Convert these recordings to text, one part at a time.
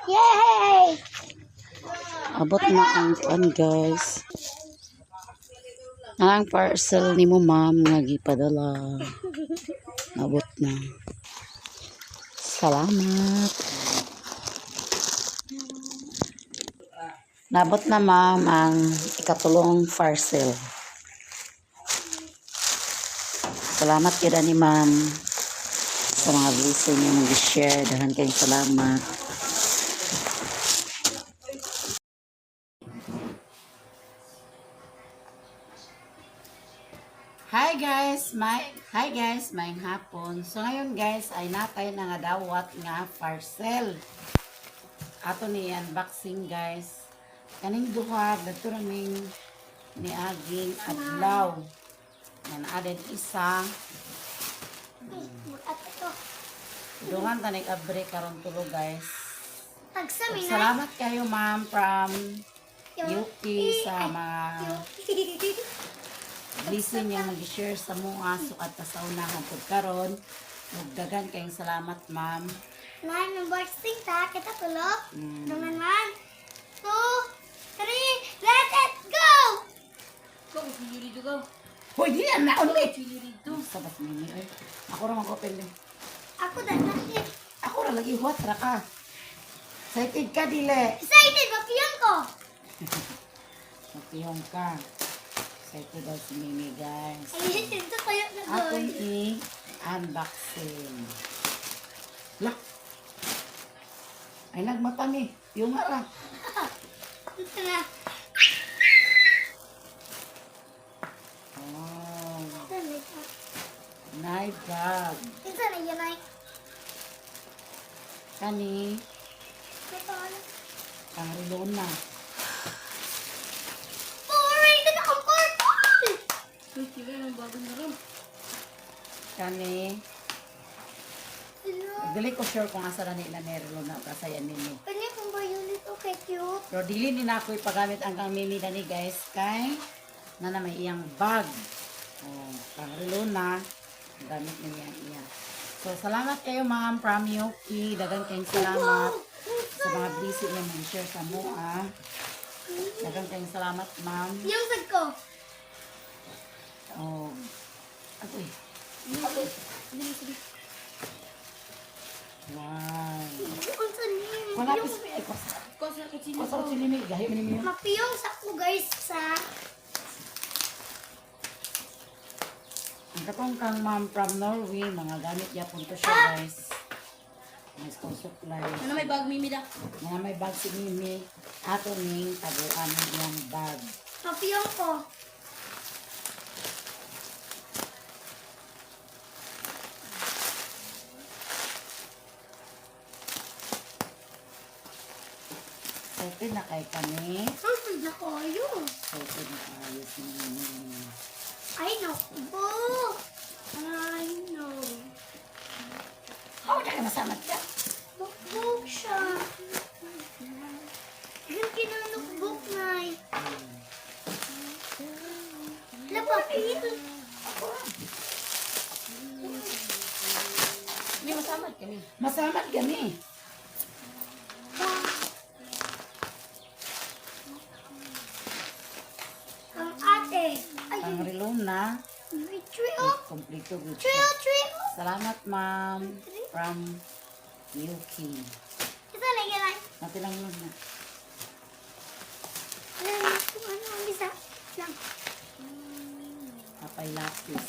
Yay! Abot na ang kuan, guys. Ang parcel ni mo, ma'am, nga gipadala. Abot na. Salamat. Nabot na, ma'am, ang ikatulong parcel. Salamat kira ni ma'am sa mga blessing niya mag-share. Dahan kayong salamat. Hi guys, my hi guys, may hapon. So ngayon, guys, ay natay na nga dawat nga parcel. Ato ni unboxing, guys. Kaning duha dadto raming niaging adlaw. Yan added isa. At ito. Dungan tanig abre karon tulo, guys. Tagsa mi na. Salamat kayo, ma'am, from UP sa mga blessing niya mag-share sa mga sukat pa sa unahan pud karon. Mugdagan kayong salamat, ma'am. Nine unboxing ta kita tulo. Naman one, two, three, let it go! Hoy, di na naon eh. Sa bas mini oy. Ako ra mag-open din. Ako na lagi. Ako ra lagi huwat ra ka. Excited ka dili. Excited ba piyang ko? Magpihong ka. Excited daw si Mimi, guys. Ay, ito tayo na Atong guys. i-unboxing. La. Ay nagmata ni. Yung nga ra. Ito na. Oh, Ito na ito. nice bag. Ito na yun ay. Kani, Ito ano. kang na. Boring! Ito ang purple! Kani, Hello. dili ko sure kung asa na ni na relo na kasayan nini. Kanya kung violet, okay, cute. Pero dili ni na ako ipagamit ang kang Mimi dani, guys, kay na na may iyang bag. Oh, kang relo na gamit ni niya iya. So salamat kayo, ma'am, from Yuki. Dagan kayong salamat sa mga busy na mga share sa mua. Dagan kayong salamat, ma'am. Yung sag ko. Oh. Agoy. Wow. Unsa ni? Wala pa sa ay kosa. Kosa ko sila may gahi man niyo. Mapiyong sa ko, guys, sa Ang katong kang ma'am from Norway, mga gamit yapon to siya, guys. Mga school supplies. Ano may bag mimi da? Mga may bag si Mimi. Ato ning taguan ng iyang bag. Mapiyong ko. Excited na kay kami. Ang na kayo. Excited na kayo si Mimi. Ay, naku. Ay, no. Oh, na ka masamad ka. Nukbuk siya. Yung kinanukbuk na. Hala, papel. Hindi masamad kami. Masamad kami. Ang ate. Ay, Ang relo na. may tree oh. Kompleto good Tree siya. oh, tree oh. Salamat, ma'am, from Yuki. Isa lang yan ay. Natin lang yun na. Alam kung ano ang isa. Lang. Kapay lapis.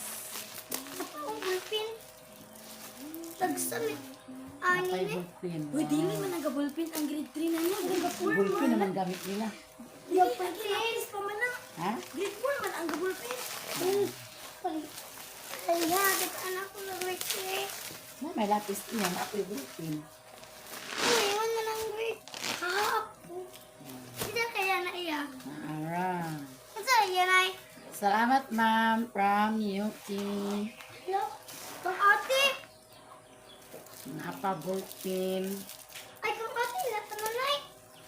Apa ang ballpen? Tagsamit. Kapay Ani ni. bullpen. Uy, dili man ang gabulpin ang grade 3 na niya. Grade 4 Bullpen naman gamit nila. Dili lapis pa man na. Ha? Grade 4 man ang gabulpin. Ay, kita anak ko na grade 3. Na, may lapis niya. Ako'y bullpen. Uy, yun na lang grade. Ako. Isa kaya na iya. Ara. Isa yan ay. Salamat, ma'am, from Yuki. Hello? Kang ate. Napa bullpen. Ay, kang ate. Lahat na ay.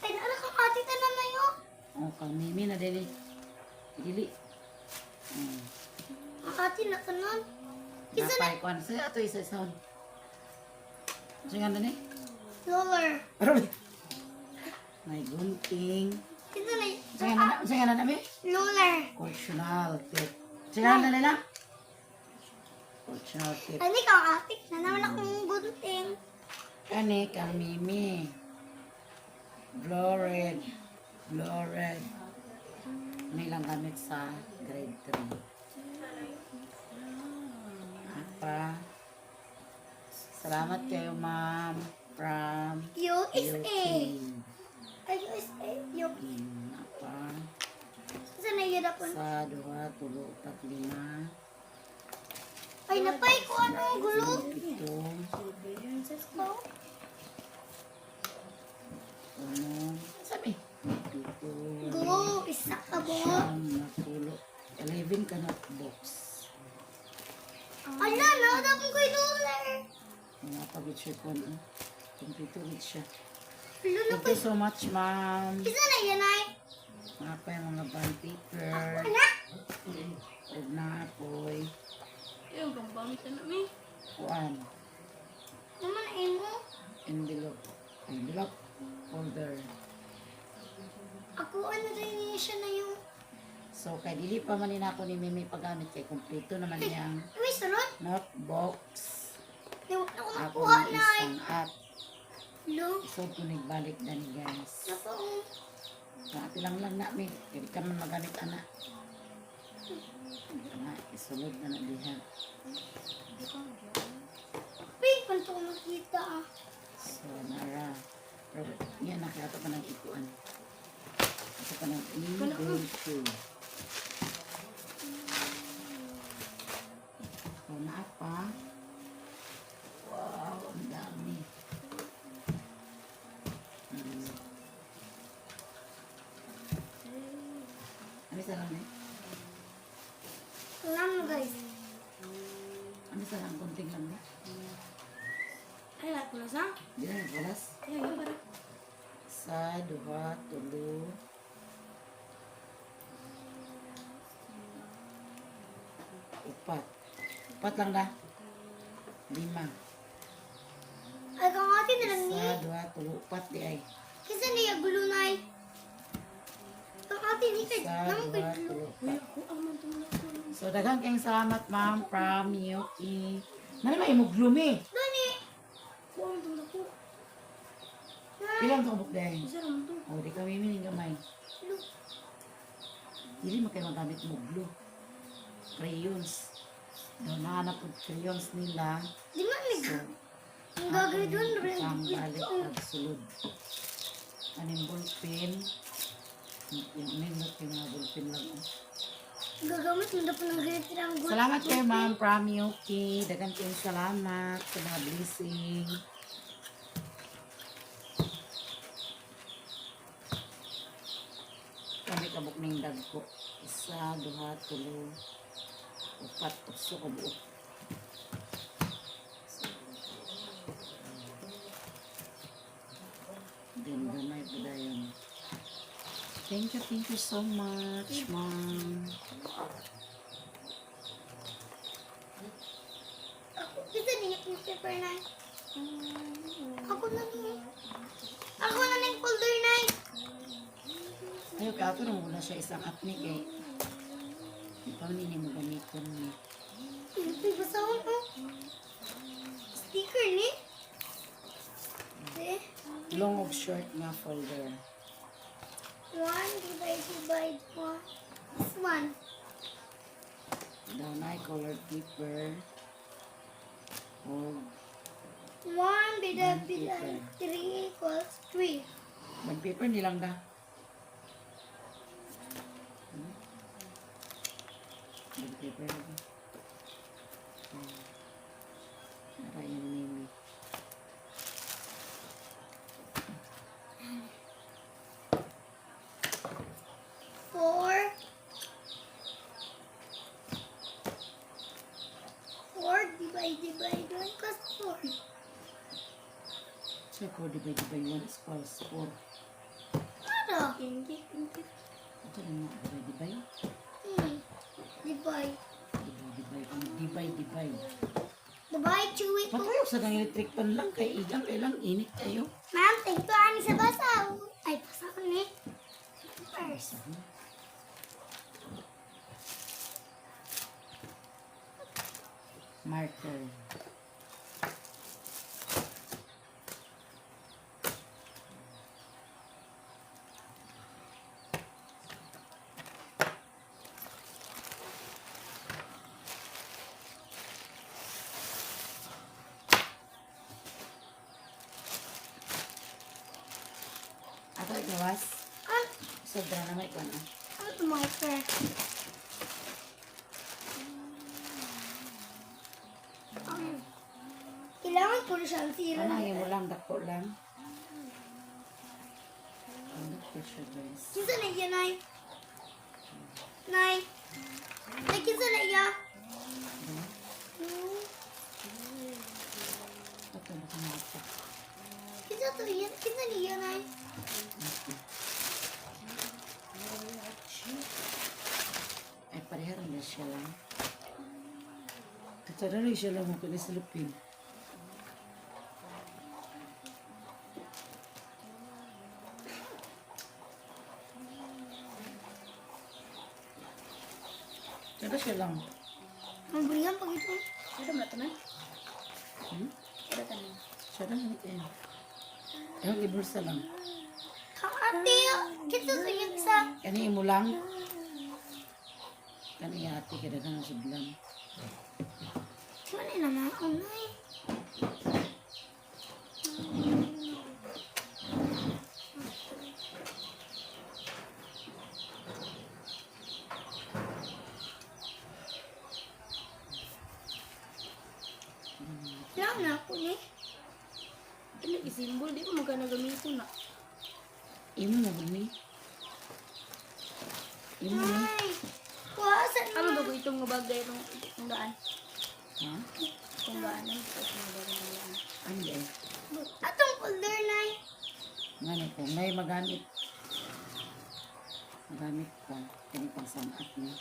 Ay, naala kang ate tanan na yun. O, kang Mimi na dili. Dili. Ang ate na tanan. Isa na. Napay kwan. Sa ato isa isa. Sa nga na ni? Roller. Aroy. Gunting. Ito na. Saan nga na namin? Ruler. Correctional tape. Saan na nila? Correctional tape. Ano ikaw, ate? Na naman akong gunting. Kani kang Mimi. Blored. Blored. May lang gamit sa grade 3. Apa. Salamat kayo, ma'am. From USA. UK. Ay, USA. UK. Apa. Saan na yun ako? Sa duha, tulo, upat, lima, Ay, napay ko anong gulo. pito, Oh. uno, sabi, pito, Go. Isa ka bo. siyam, napulo, 11 ka na box. Ala, na, dapat ko yung ruler. Mga pagod siya ko, no? Kompleto ulit siya. Ano na Thank you so much, ma'am. Isa na yan ay. Mga pa yung mga bond paper. Ano? Ug na poy. Yung gambamit na namin. Kuan. Naman ay mo. Envelope. Envelope. Folder. Ako ano rin niya siya na yung... So, kay dili pa man nina ako ni Mimi paggamit kay kompleto naman niyang Uy, sunod. notebox. Di wala ko Ako nakuha ng na ay. isang app. Lo. So, balik na ni guys. Naku. Ate lang lang na, mi. Kaya ka man magamit, ana. Ana, isulod na na diha. Pink, panto ko nakita ah. So, nara. Pero, yan, nakita pa ng ikuan. Ito pa ng i-go to. So, naa pa. Wow, ang dami. Ano sa lang eh? Alam mo guys. Ano sa lang? Kunting lang ba? Ay, lahat ko na sa? Di na nagwalas. Ay, yun para. Sa, duha, tulo. Upat. Upat lang na. Lima. Ay, kang ate na lang ni. Sa, duha, tulo, upat di ay. Kisa niya gulo na ay. Kang ate ni kay Sa, naman kay duha, gulo. tulo, Uy, upat. ako ang man tumulak ko. So, daghang kayong salamat, ma'am, from UK. Nana may imong gloomy. Dani. Ako ang tumulak ko. Ilang to kabuk day? Isa naman to. O, di kami mining gamay. Lo. Dili man kayo magamit mo glue. Crayons. Daw nahanap og crayons nila. Di man ni. So, Ang gagawin doon rin. Ang balik pagsulod. Aning ballpen. Yung nindot yung mga ballpen lang. Oh. Gagamit mo na po ng grade 3 ang gulo. Salamat kayo, ma'am, from UK. Daghang kayong salamat sa mga blessing. Kami kabuk ning dagko. Isa, duha, tulo, upat, utso ka buok. Then, gamay pa dayon. Thank you so much, ma'am. Ako, isa niya yung paper na. Ako na ni. Ako na ning folder na. Ayo ka ato na muna siya isang app ni kay. Di pa man ini mo gamiton ni. Hindi basahon oh. Sticker ni. Eh, Long of short nga folder. 1 divided by 1. This one. Down ay colored paper. O 1 divided by 3 equals 3. bond paper nilang da. Bond paper na ba? Nara yan Mimi. 4. 4 divided by 1 equals 4. So, 4 divided by 1 is equals 4. Ano? Ingit, ingit. Ito lang nga, divide by. Divide. Divide by. Ang divide, divide. Divide, chew it. Patayo sa ng electric pan lang kay igang kailang init kayo. Ma'am, thank you, ani sa basaw. Ay, basaw. Marker. Ato igawas. Ano, Sobra na may kuan ah. ano to marker? Um, kailangan ko na siya ang sira. Ano ang imo lang dako lang. Ang dako siya, guys. Kinsa na iya, Nay? Nay? Nay, kinsa na iya? Ato baka mata. Kinsa to iya? Kinsa na iya, Nay? Ay pareha rin na siya lang. Ito na rin siya lang mo kunis lupin. Pero siya lang. Ang burihan pag ito. Ano mo na ito na? Hmm? Ano tanan? Siya lang eh. Yung ibulsa lang. Kang ate, kinsa to iya sa? Kani imo lang. Kani ate kada kang sudlan. Wala na ako, Nay. Wala na ako ni. Ano isimbol? Di ko magkana gamitin na. Imo na gani. Imo na. Nay, kuha sa Ano ba ko itong nga bagay itong itong daan? Ha? Itong daan. Ano ba itong nga bagay itong daan? Ano eh? Atong folder, Nay. Ngano ko, may magamit. Magamit pa. Kani pang sanat ni.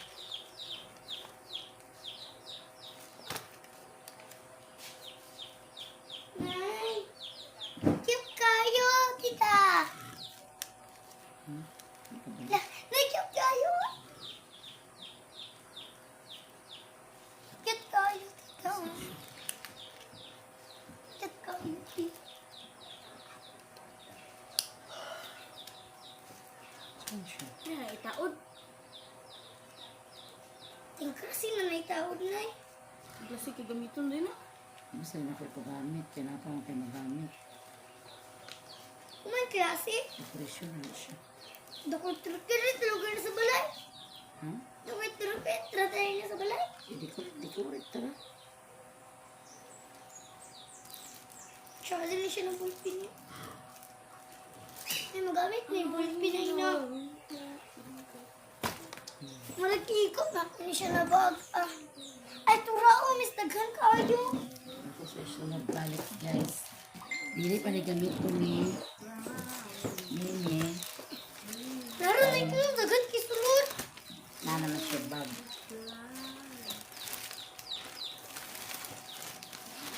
Nay, cute kayo, tita. Hmm? Ano ba? La, nay, cute kayo. Cute kayo, tita. Cute kayo, tita. Saan siya? Ano na itaod? Tingka kasi na naitawag, Nay. Kasi ko gamitin din na. Basta na ako ipagamit. Pinapa mo kayo magamit. Kumain klase. Depression na siya. Doktor Trupir, tulugan na sa balay. Ha? Doktor Trupir, tratayin na sa balay. I-decorate, decorate tara. Tsaka din siya ng ballpen niya. Ay, magamit na yung ballpen na ina. Malaki ko na ano siya na bag. Ah. Ay, turao, miss, daghan kayo. Ako sa isunod balik guys. Dili pa ni gamit ko ni Mimi. Naroon na ito, daghan kisulod. Na naman siya bag.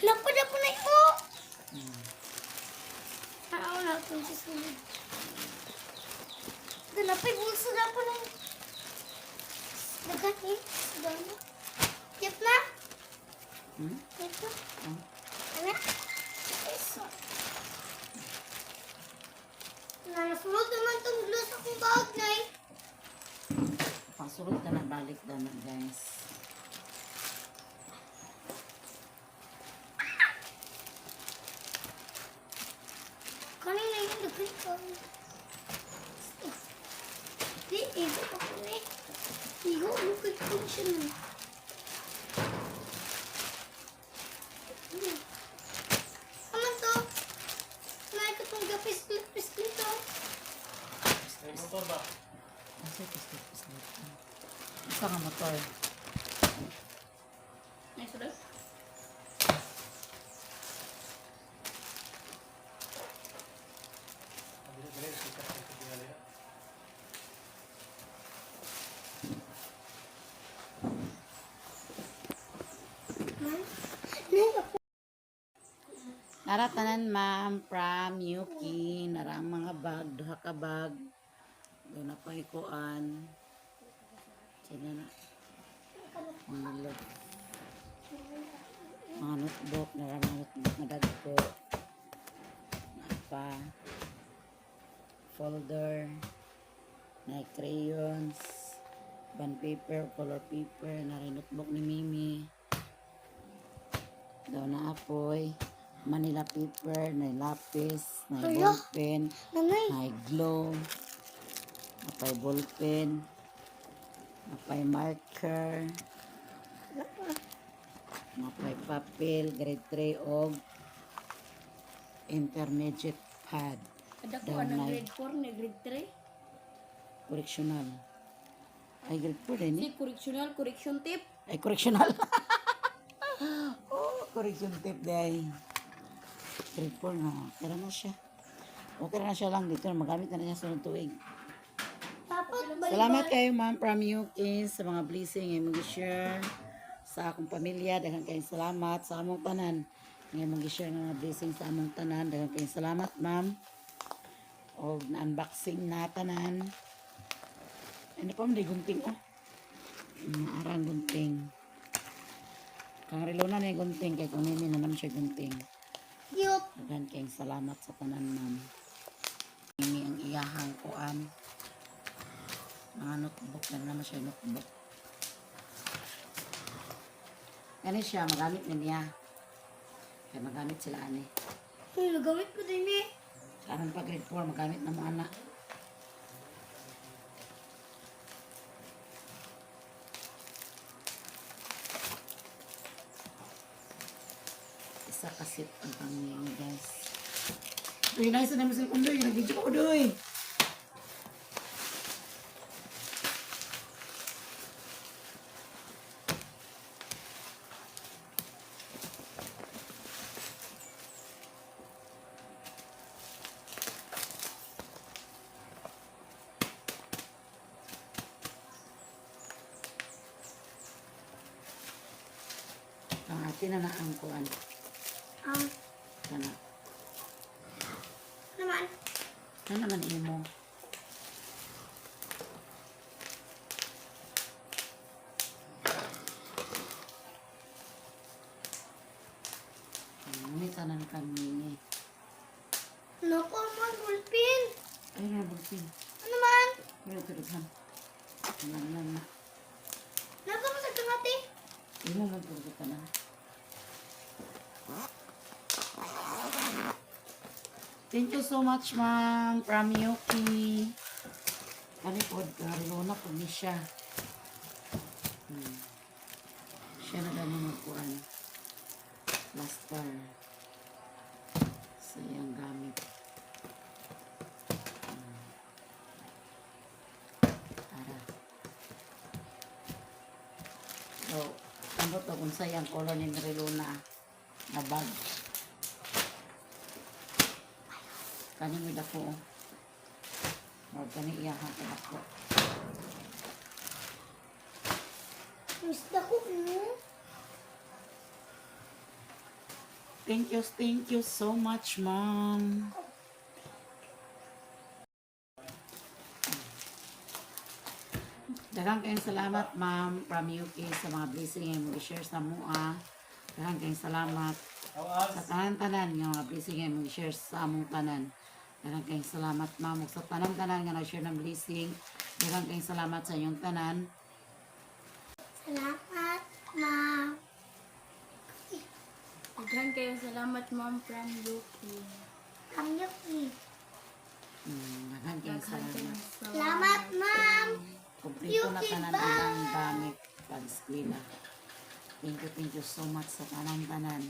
Lapad ako na ito. Ah, wala akong kisulod. Dalapay, bulsa na po na. Daghan eh. Daghan. Yep na. Hmm? Ito. Hmm? Ano? Eso. Nanasulod naman tong glue sa akong bag, Nay. Pangsulod na na balik na na guys. Kanina yung daghan ko. Di, igo ako ni. Igo, lukad ko siya nun. Ano to? Nay, katong gapis-lipis nito. Asa pistol pistol. Isa nga motor. Nice sulod. Man, Nay, ako. Nara tanan ma'am from Yuki. Nara ang mga bag, duha ka bag. Doon na pa ikuan. Sige na. Ang love. Mga notebook, nara mga notebook na dagko. Pa folder, na crayons, bond paper, color paper, na rin notebook ni Mimi. Daw na apoy, Manila paper, na lapis, na Hala. ballpen, Nanay. na glue, napay ballpen, napay marker, napay papel, grade 3 og intermediate pad. Kada ko Daw anang na grade 4 na grade 3. Correctional. Ay, grade 4 din eh. Si correctional, correction tip. Ay, correctional. Oh, correction tip day. Grade 4 na. Okay na siya. Okay na siya lang dito. Magamit na niya sunod tuig. Dapat balik. Salamat kayo, ma'am, from UK sa mga blessing nga imong share sa akong pamilya. Daghang kayong salamat sa among tanan. Nga imong share nga mga blessing sa among tanan. Daghang kayong salamat, ma'am. Og na-unboxing na tanan. Ano pa man gunting oh. Naarang gunting. Kang relo na ni gunting kay kung nini na naman siya gunting. Cute. Daghan kayong salamat sa tanan, ma'am. Ini ang iyahang kuan. Mga notebook na naman siya notebook. Gani siya, magamit na niya. Kaya magamit sila ani. Nagamit ko din eh. Sa aron pa grade 4, magamit na mo anak. Isa kasit ang pangyayin, guys. Uy, nice na naman sa kundoy. Nag-video ko, doy. Ang atin na naang kuan. Kana. Naman. Ano naman imo? Ngunit tanan kami ni. Nako man, bulpin. Ay, na bulpin. Ano man? Pero tulughan. Lang lang na. Nako mo sa tungati. Imo man tulog ka na. Thank you so much, ma'am. From Yuki. Kani po, Carlona po ni siya. Siya na gani magkuan. Plaster. Sa iyang gamit. Ara. So, ano to kung sa iyang color ni Mariluna na bag. Kani mo dako. Oh. Or kani iya ha dako. Miss dako no. Thank you so much, ma'am. Daghang kayong salamat, ma'am, from UK sa mga blessing nga imong i-share sa mua. Daghang kayong salamat sa tanan-tanan nga mga blessing nga imong i-share sa among tanan. Daghang kayong salamat, ma'am, ug sa tanan-tanan nga nag-share ng blessing. Daghang kayong salamat sa inyong tanan. Salamat, ma'am. Daghan kayo salamat, ma'am, from UK. From Yuki. Daghang kayong Daghan kayo salamat. Salamat, ma'am. Kompleto na Yuki, tanan bye! ang gamit pag eskwela. Thank you so much sa tanan-tanan.